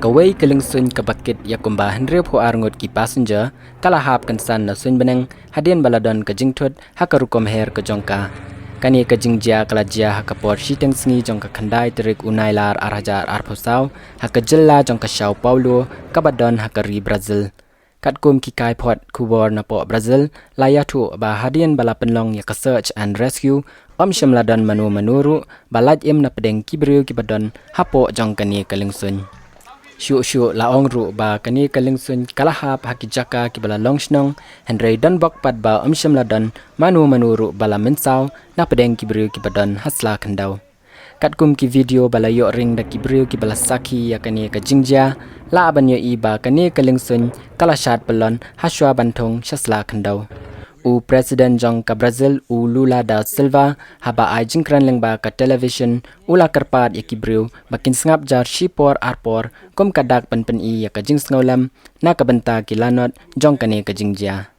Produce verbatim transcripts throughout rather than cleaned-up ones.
Kawei ka lyngsuin kaba kit ïa kumba hynriewphew ar ngut ki passenger ka la hap kynsan na suiñ bneng hadien ba la don ka jingthut ha ka rukom her ka jong ka. Kane ka jingjia ka la jia ha ka por shiteng sngi jong ka khyndai tarik u Nailar ar hajar arphew saw ha ka jylla jong ka Sao Paulo kaba don ha ka ri Brazil. Katkum ki kaiphod khubor napoh Brazil la ïathuh ba hadien ba la pynlong ïa ka search and rescue, ym shym la don mano mano ruh ba lait im na pdeng ki briew kiba don hapoh jong kane ka lyngsuin. Shuh shuh la ong ruh ba kane ka lyngsuin ka la hap ha ki jaka kiba la long shnong, hynrei don bok pat ba ym shym la don mano mano ruh ba la mynsaw na pdeng ki briew kiba don ha sla khyndew. Katkum ki video ba la ïoh ring da ki briew kiba la sakhi ïa kane ka jingjia, lah ban ïohi ba kane ka lyngsuin ka la shad pyllun hashwa ban thung sha sla khyndew. U President jong ka Brazil, u Lula da Silva, haba ai jingkren lyngba ka television, u la kyrpad ïa ki briew ba kin sngap jar shipor arpor kum ka dak ban pyni ïa ka jingsngewlem na ka bynta ki lanot jong kane ka jingjia.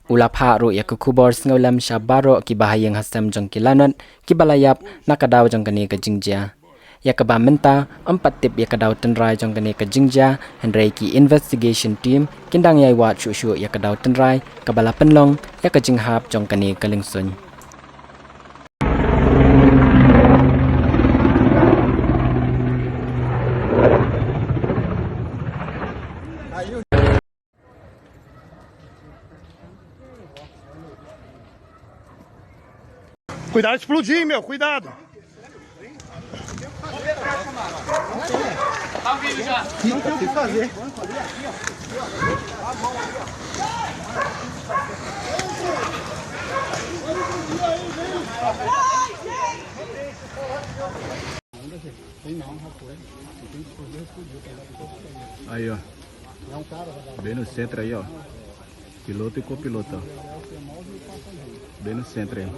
U la phah ruh ïa ka khubor sngewlem sha baroh kiba ha ïing ha sem jong ki lanot kiba la ïap na ka daw jong kane ka jingjia. Ïa kaba mynta ym pat tip ïa ka daw tynrai jong kane ka jingjia, hynrei ki investigation team kin dang ïai wad shuh shuh ïa ka daw tynrai kaba la pynlong ïa ka jinghap jong kane ka lyngsuin. Cuidado, explodir, meu, cuidado. Aí, ó. Bem no centro aí, ó. Piloto e copiloto, ó. Bem no centro aí.